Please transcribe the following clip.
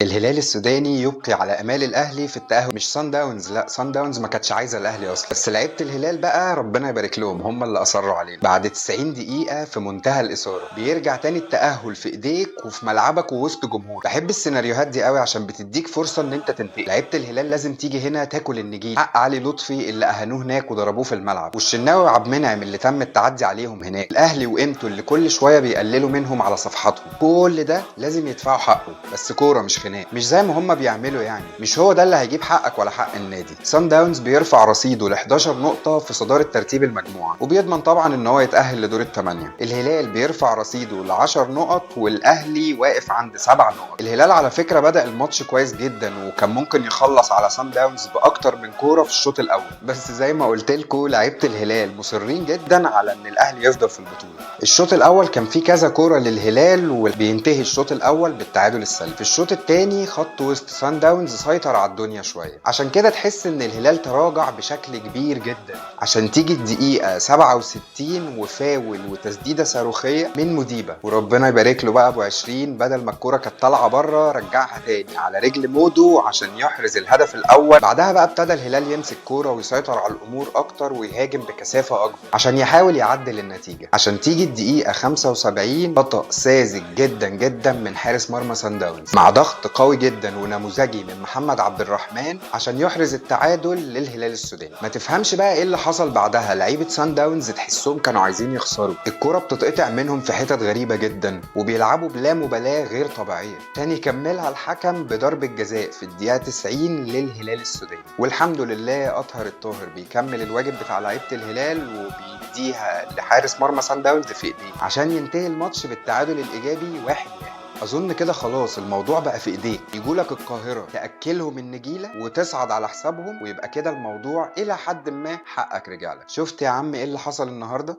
الهلال السوداني يبقي على امال الاهلي في التاهل، مش سان داونز. لا، سان داونز ما كانتش عايزه الاهلي اصلا، بس لعيبة الهلال بقى ربنا يبارك لهم، هم اللي اصروا علينا. بعد 90 دقيقة في منتهى الاثارة بيرجع تاني التاهل في ايديك وفي ملعبك ووسط جمهور. بحب السيناريوهات دي قوي عشان بتديك فرصة ان انت تنتقل. لعيبة الهلال لازم تيجي هنا تاكل النجيل، حق علي لطفي اللي اهانوه هناك وضربوه في الملعب، والشناوي وعبد المنعم اللي تم التعدي عليهم هناك، الاهلي وقيمته اللي كل شوية بيقللوا منهم على صفحاتهم. كل ده لازم يدفعوا حقه، بس كورة مش خناق، مش زي ما هم بيعملوا يعني. مش هو ده اللي هيجيب حقك ولا حق النادي. سان داونز بيرفع رصيده ل 11 نقطة في صدارة ترتيب المجموعة، وبيضمن طبعا ان هو يتاهل لدور الثمانية. الهلال بيرفع رصيده ل 10 نقط، والاهلي واقف عند 7 نقط. الهلال على فكرة بدا الماتش كويس جدا، وكان ممكن يخلص على سان داونز باكتر من كورة في الشوط الاول، بس زي ما قلت لكم لعيبة الهلال مصرين جدا على ان الاهلي يفضل في البطولة. الشوط الاول كان فيه كذا كورة للهلال، وبينتهي الشوط الاول بالتعادل السلبي. في الشوط الثاني خط وسط سان داونز سيطر على الدنيا شوية، عشان كده تحس ان الهلال تراجع بشكل كبير جدا، عشان تيجي الدقيقة 67 وفاول وتسديده صاروخيه من موديبا، وربنا يبارك له بقى ابو 20، بدل ما الكورة كانت طالعه بره رجعها تاني على رجل مودو عشان يحرز الهدف الاول. بعدها بقى ابتدى الهلال يمسك كورة ويسيطر على الامور اكتر ويهاجم بكثافة اكبر عشان يحاول يعدل النتيجة، عشان تيجي الدقيقة 75 خطأ ساذج جدا جدا من حارس مرمى سان داونز مع ضغط قوي جدا ونموذجي من محمد عبد الرحمن عشان يحرز التعادل للهلال السوداني. ما تفهمش بقى ايه اللي حصل بعدها، لعيبة سان داونز تحسهم كانوا عايزين يخسروا، الكرة بتتقطع منهم في حتت غريبة جدا وبيلعبوا بلا مبالاة غير طبيعية. تاني كملها الحكم بضربه جزاء في الدقيقة 90 للهلال السوداني، والحمد لله اطهر الطاهر بيكمل الواجب بتاع لعيبة الهلال وبيديها لحارس مرمى سان داونز في ايديه عشان ينتهي الماتش بالتعادل الايجابي 1-1. اظن كده خلاص الموضوع بقى في ايديك، يجولك القاهرة تاكلهم النجيله وتصعد على حسابهم، ويبقى كده الموضوع الى حد ما حقك رجعلك. شفت يا عم ايه اللي حصل النهارده؟